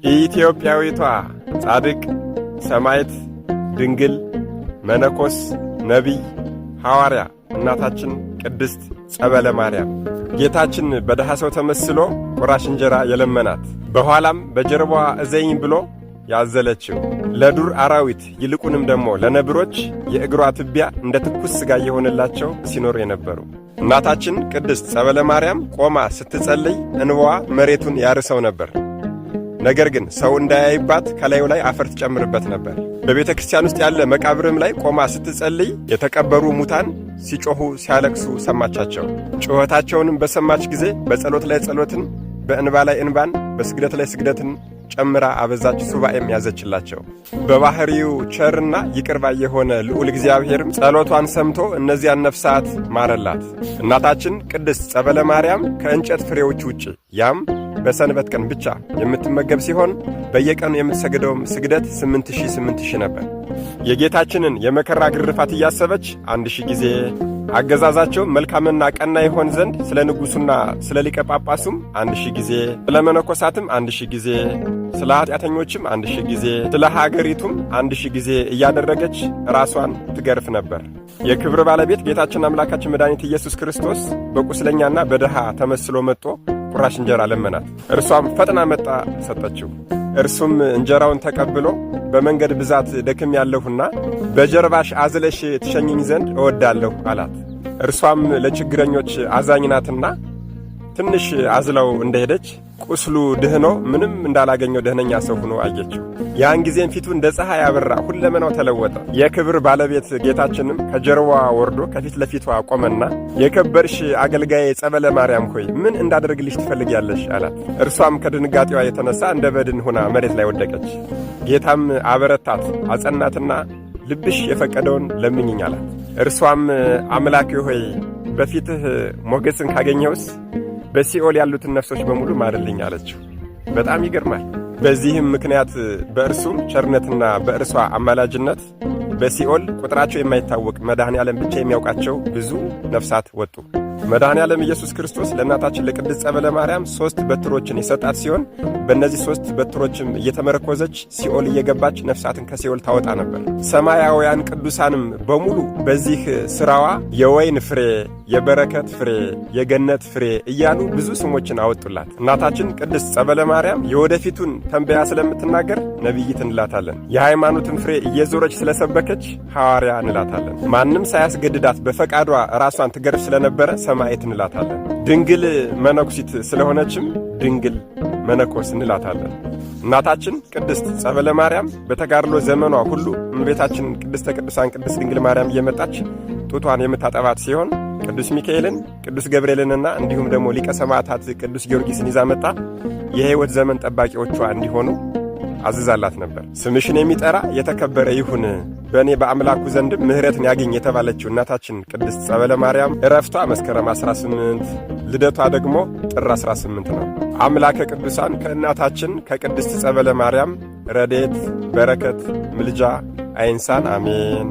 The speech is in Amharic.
ኢትዮጵያዊቷ ጻድቅ፣ ሰማዕት፣ ድንግል፣ መነኮስ፣ ነቢይ፣ ሐዋርያ እናታችን ቅድስት ጸበለ ማርያም ጌታችን በድሃ ሰው ተመስሎ ቁራሽ እንጀራ የለመናት፣ በኋላም በጀርባዋ እዘኝ ብሎ ያዘለችው፣ ለዱር አራዊት ይልቁንም ደግሞ ለነብሮች የእግሯ ትቢያ እንደ ትኩስ ሥጋ እየሆነላቸው ሲኖሩ የነበሩ እናታችን ቅድስት ጸበለ ማርያም ቆማ ስትጸልይ እንባዋ መሬቱን ያርሰው ነበር። ነገር ግን ሰው እንዳያይባት ከላዩ ላይ አፈር ትጨምርበት ነበር። በቤተ ክርስቲያን ውስጥ ያለ መቃብርም ላይ ቆማ ስትጸልይ የተቀበሩ ሙታን ሲጮኹ ሲያለቅሱ ሰማቻቸው። ጩኸታቸውንም በሰማች ጊዜ በጸሎት ላይ ጸሎትን፣ በእንባ ላይ እንባን፣ በስግደት ላይ ስግደትን ጨምራ አበዛች፣ ሱባኤም ያዘችላቸው። በባሕሪው ቸርና ይቅር ባይ የሆነ ልዑል እግዚአብሔርም ጸሎቷን ሰምቶ እነዚያን ነፍሳት ማረላት። እናታችን ቅድስት ጸበለ ማርያም ከእንጨት ፍሬዎች ውጭ ያም በሰንበት ቀን ብቻ የምትመገብ ሲሆን በየቀኑ የምትሰግደውም ስግደት 8000 8000 ነበር። የጌታችንን የመከራ ግርፋት እያሰበች 1000 ጊዜ፣ አገዛዛቸው መልካምና ቀና ይሆን ዘንድ ስለ ንጉሡና ስለ ሊቀ ጳጳሱም 1000 ጊዜ፣ ስለ መነኮሳትም 1000 ጊዜ፣ ስለ ኀጢአተኞችም 1000 ጊዜ፣ ስለ ሀገሪቱም 1000 ጊዜ እያደረገች ራሷን ትገርፍ ነበር። የክብር ባለቤት ጌታችን አምላካችን መድኃኒት ኢየሱስ ክርስቶስ በቁስለኛና በድሃ ተመስሎ መጥቶ ቁራሽ እንጀራ ለመናት። እርሷም ፈጥና መጣ ሰጠችው። እርሱም እንጀራውን ተቀብሎ በመንገድ ብዛት ደክም ያለሁና በጀርባሽ አዝለሽ ትሸኝኝ ዘንድ እወዳለሁ አላት። እርሷም ለችግረኞች አዛኝ ናትና ትንሽ አዝለው እንደሄደች ቁስሉ ድህኖ ምንም እንዳላገኘው ደህነኛ ሰው ሆኖ አየችው። ያን ጊዜም ፊቱ እንደ ፀሐይ አበራ፣ ሁለመናው ተለወጠ። የክብር ባለቤት ጌታችንም ከጀርባዋ ወርዶ ከፊት ለፊቷ ቆመና የከበርሽ አገልጋዬ ጸበለ ማርያም ሆይ፣ ምን እንዳደርግልሽ ትፈልጊያለሽ? አላት። እርሷም ከድንጋጤዋ የተነሳ እንደ በድን ሆና መሬት ላይ ወደቀች። ጌታም አበረታት፣ አጸናትና ልብሽ የፈቀደውን ለምኝኝ አላት። እርሷም አምላኬ ሆይ፣ በፊትህ ሞገስን ካገኘሁስ በሲኦል ያሉትን ነፍሶች በሙሉ ማርልኝ አለችው። በጣም ይገርማል። በዚህም ምክንያት በእርሱም ቸርነትና በእርሷ አማላጅነት በሲኦል ቁጥራቸው የማይታወቅ፣ መድኃኔ ዓለም ብቻ የሚያውቃቸው ብዙ ነፍሳት ወጡ። መድኃኔ ዓለም ኢየሱስ ክርስቶስ ለእናታችን ለቅድስት ጸበለ ማርያም ሦስት በትሮችን የሰጣት ሲሆን በእነዚህ ሦስት በትሮችም እየተመረኮዘች ሲኦል እየገባች ነፍሳትን ከሲኦል ታወጣ ነበር። ሰማያውያን ቅዱሳንም በሙሉ በዚህ ስራዋ የወይን ፍሬ፣ የበረከት ፍሬ፣ የገነት ፍሬ እያሉ ብዙ ስሞችን አወጡላት። እናታችን ቅድስት ጸበለ ማርያም የወደፊቱን ተንበያ ስለምትናገር ነቢይት እንላታለን። የሃይማኖትን ፍሬ እየዞረች ስለሰበከች ሐዋርያ እንላታለን። ማንም ሳያስገድዳት በፈቃዷ ራሷን ትገርፍ ስለነበረ ሰማዕት እንላታለን። ድንግል መነኩሲት ስለሆነችም ድንግል መነኮስ እንላታለን። እናታችን ቅድስት ጸበለ ማርያም በተጋድሎ ዘመኗ ሁሉ እመቤታችን ቅድስተ ቅዱሳን ቅድስት ድንግል ማርያም እየመጣች ጡቷን የምታጠባት ሲሆን ቅዱስ ሚካኤልን፣ ቅዱስ ገብርኤልንና እንዲሁም ደግሞ ሊቀ ሰማዕታት ቅዱስ ጊዮርጊስን ይዛ መጣ የሕይወት ዘመን ጠባቂዎቿ እንዲሆኑ አዝዛላት ነበር። ስምሽን የሚጠራ የተከበረ ይሁን፣ በእኔ በአምላኩ ዘንድም ምሕረትን ያግኝ የተባለችው እናታችን ቅድስት ጸበለ ማርያም ዕረፍቷ መስከረም 18፣ ልደቷ ደግሞ ጥር 18 ነው። አምላከ ቅዱሳን ከእናታችን ከቅድስት ጸበለ ማርያም ረድኤት፣ በረከት፣ ምልጃ አይንሳን፣ አሜን።